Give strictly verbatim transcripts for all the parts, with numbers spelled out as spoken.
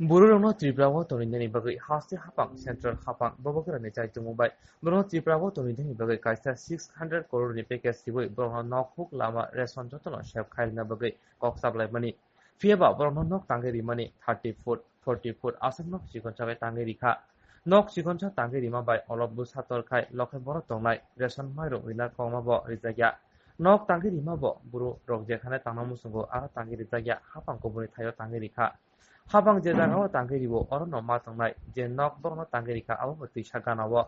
Bororokno Tripura o tonwi nani bagwi haste hapang, central hapang, bobo grani chai tongmung bai borokno Tripura o tonwi nani bagwi kaisa six hundred crore ni package riwi borokno nok huk lama ration jotono sep khai rwna bagwi kok chablaimani. Phiya ba borokno nok tangwi rimani thirty foot, forty foot aswk nok chikonsa bai tangwi rikha. Nok chikonsa tangwi rima bai olo bwsa tor khai lokhe borok tongnai ration mairung rina kongma bo rijakya. Nok tangwi rima bo buru rok jekhane tangna muchungo aro tangwi rijakya hapang kubuni thaio tangwi rikha. Hapang je jagao tangwi riwo, orono ma tongnai je nok borokno tangwi rikha, abo bo twisa gana-o.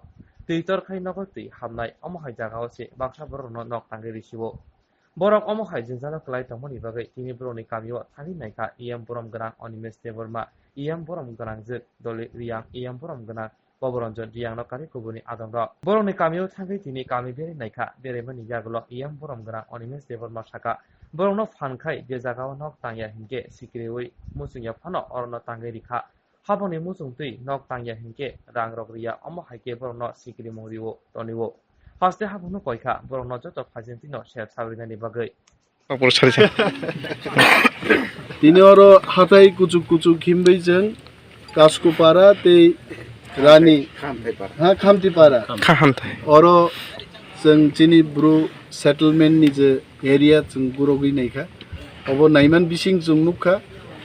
Twi tor khai nogo twi hamnai, omo hai jagao se baksa borokno nok tangwi risiwo. Borok omo hai jwngjalo kwlai tongmani bagwi tini borokni kamio thangwi naikha E M borom gwnang Animesh Debbarma, E M borom gwnang jwk Doli Riyang, E M borom gwnang Boboranjan Riyangno kari kubuni adongrok. Borokni kamio thangwi tini kami berwi naikha, beraimani yagulo E M borom gwnang Animesh Debbarma saka, borokno phan khai je jagao nok tangya hinkhe sikriwi muchungya phano orono tangwi rikha. Habangni muchung twi nok tangya hinkhe rangrok riya, omo hai khe borokno sikrimung riwo, toniwo. Haste habangno koikha, borokno joto phaisingtwino sep sabrinani bagwi. Tini oro hathai kuchuk kuchuk himbai chwng Kaskopara tei Rani, ha, Khamtipara. Kha hamthai. Oro chwng chini bru settlement ni je area chwng gurogwi naikha. Obo naiman bising chwng nukha.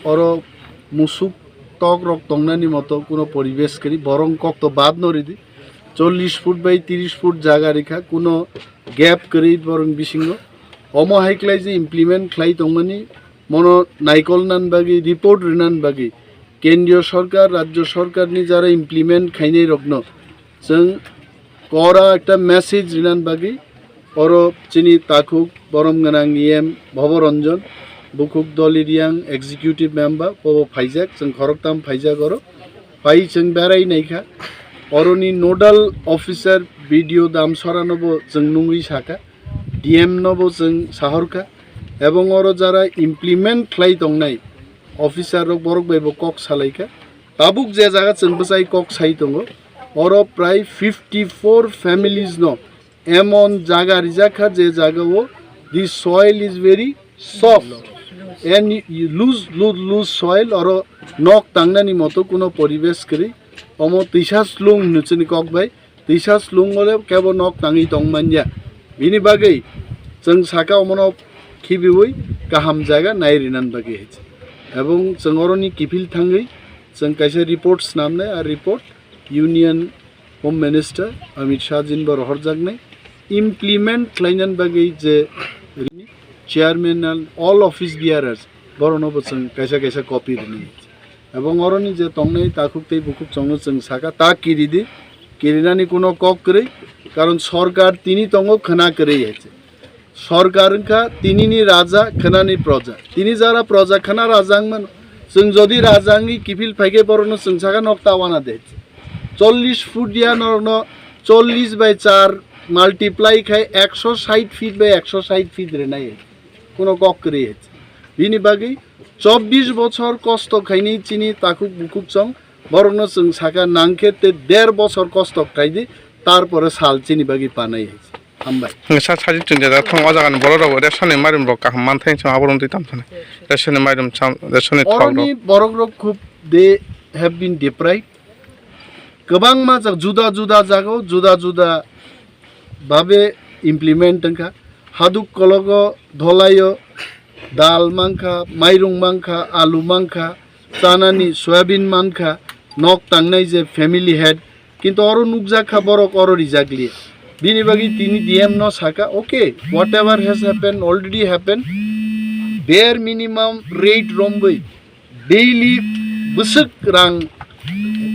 Oro musuk tok rok tongnani moto kuno poribesh kwrwi, borong kok to bad no ridi. Chollish foot bai trish foot jaga rikha, kuno gap kwrwi borong bisingo. Omo hai khlai je implement khlai tongmani, mono naikol nan bagwi, report rinan bagwi, kendriyo sorkar, rajyo sorkar ni jara implement khainai rokno chwng kora ekta message rinan bagwi, oro chini takhuk borom gwnang E M Bhobo Ranjan, bukhuk Doli Riyang executive member, bobo phaijak, chwng khoroktham phaijak oro. Pai chwng berai naikha, oroni nodal officer B D O Damsora nobo chwng nungwi saka, D M nobo chwng sahorkha, ebong oro jara implement khlai tongnai officer rok borok bai bo kok salaikha. Tabuk je jaga chwng bwchai kok sai tongo, oro prai fifty four families no emon jaga rijak kha je jaga o the soil is very soft and you lose, lose, lose soil, oro nok tangnani moto kuno poribesh kwrwi. Omo twisa slung hino chini kok bai, twisa slung ole kebo nok tangwi tong manya. Bini bagwi chwng saka omono khibiwi kaham jaga nai rinan bagwi hai. Ebong chwng oroni kiphil thangwi chwng kaisa report snamnai, a report Union Home Minister Amit Shah jin bo rohorjaknai implement khlainan bagwi je chairman and all office bearers borokno bo chwng kaisa kaisa copy rini. Ebong oroni je tongnai takhuk tei bukhuk chwngno chwng saka ta kiridi, kirinani kuno kok kwrwi, karon sorkar tini tongo khwna kwrwi hai se. Sorkar wngkha tinini raja, khwnani proja. Tini jara proja, khwna raja wngmano. Chwng jodi raja wngwi kiphil phaikhe borokno chwng saka nok ta wana de. Chollish foot ya norokno chollish bai char multiply khai ekso sait feet bai ekso sait feet renai. Kuno kok kwrwi hai. Bini bagwi chobbish bochor kosto khaini chini takhuk bukhuk chwng borokno chwng saka nangkhe te der bochor kosto khaidi, tarpore sal chini bagwi panai hai. Hambai. Sa sajik chwng jajak thang o jaga ni borok rok ration ni mairum rok kaham man thai chwng abo rong twi tam thani. Ration ni mairum cham, ration ni thok rok. Oroni borok rok khub they have been deprived. Kwbangma jak juda juda jaga o juda juda babe implement wngkha. Haduk kologo dholai o dal mankha, mairung mankha, alu mankha, chanani soyabin mankha, nok tangnai je family head, kintu oro nukjak kha borok oro rijak liya. Bini bagwi tini D M no saka, okay, whatever has happened, already happened, bare minimum rate romwi daily bwswk rang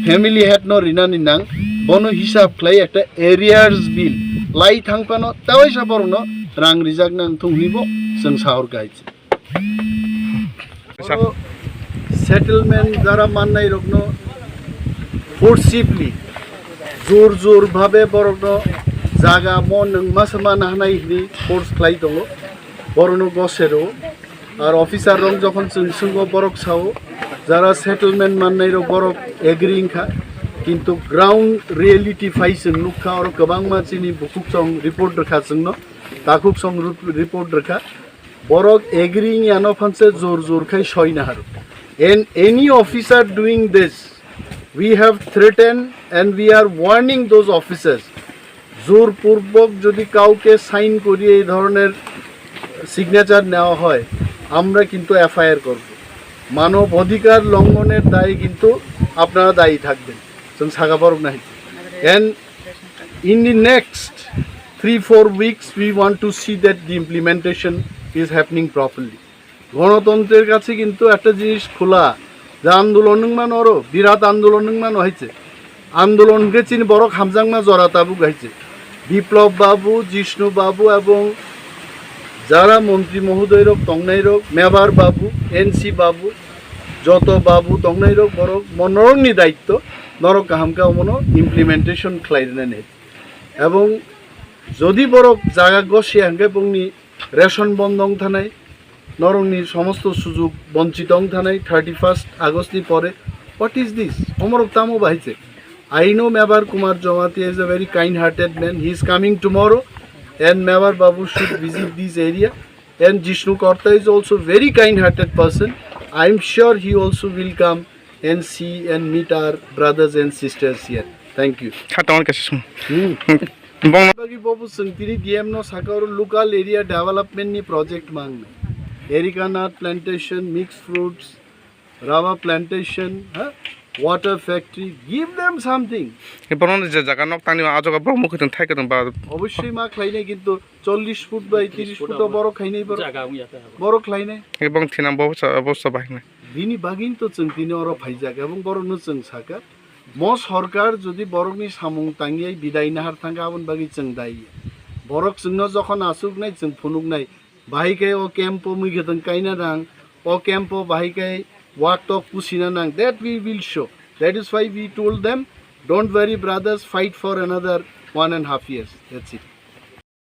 family head no rinani nang, bono hisab khlai ekta arrears bill lai thang phano tewaisa borokno rang rijak nang thung hwnwi bo chwng sahor kha hai se. Oro settlement jara mannai rokno forcibly jor jor bhabe borokno jaga mo nwng masa man hanai hwnwi force khlai tongo, borokno gosero. Ar officer rok jokhon chwng swngo borok sao, jara settlement mannai rok borok agree wngkha, kintu ground reality phai chwng nukha oro kwbangma chini bukhuk chwng report rwkha chwngno, takhuk chwng report rwkha. Borok agree wngya no phanse jor jor khai soi naharu. And any officer doing this, we have threatened and we are warning those officers. জোরপূর্বক যদি কাউকে সাইন করিয়ে এই ধরনের সিগনেচার নেওয়া হয়, আমরা কিন্তু এফআইআর করব। মানব অধিকার লঙ্ঘনের দায়ে কিন্তু আপনারা দায়ী থাকবেন। Chwng saka borok nai. And in the next three four weeks, we want to see that the implementation is happening properly. গণতন্ত্রের কাছে কিন্তু একটা জিনিস খোলা, যে আন্দোলন wngmano oro, বিরাট আন্দোলন wngmano hai se. আন্দোলন hwnkhe chini borok hamjakma jora tabuk hai se. বিপ্লব বাবু, জিষ্ণু বাবু এবং যারা মন্ত্রী মহোদয় rok tongnai rok, মেবার বাবু, এনসি বাবু, যত বাবু tongnai rok, borok mo norokni daitto, norok kaham khe omono implementation khlai rwnani. Ebong jodi borok jaga gosiya hwnkhe bongni ration bondo wng thanai, norokni somosto sujug bonchito wng thanai thirty first August ni pore. What is this? Omorok tamo bahai se. I know Mebar Kumar Jamatia is a very kind hearted man. He is coming tomorrow and Mebar Babu should visit this area. And Jishnu Korta is also very kind hearted person. I am sure he also will come and see and meet our brothers and sisters here. Thank you. Kha tongni kaisa sung. Hmm. Bong Bagi bobo chwng tini D M no saka oro local area development ni project mang. Erica nut plantation, mixed fruits, rubber plantation, ha? Water factory, give them something. Borokno je jaga nok tangni o jaga borok mukhutwng thai kwtwng ba. Obviously ma khlainai kintu chollish foot by tiris foot o borok khainai borok. Jaga wngya khe. Borok khlainai. Ebong thinang bo bosta bahai nai. Bini bagwino to chwng tini oro phaijak ebong borokno chwng saka, mo sorkar jodi borokni samung tangyai bidai nahar thangkha, aboni bagwi chwng dai. Borok chwngno jokhon achuknai, chwng phunuknai, bahai khe o camp o mui khwtwng kaina nang, o camp o bahai khe wak tok pusina nang, that we will show. That is why we told them, "Don't worry, brothers, fight for another one and half years." That's it.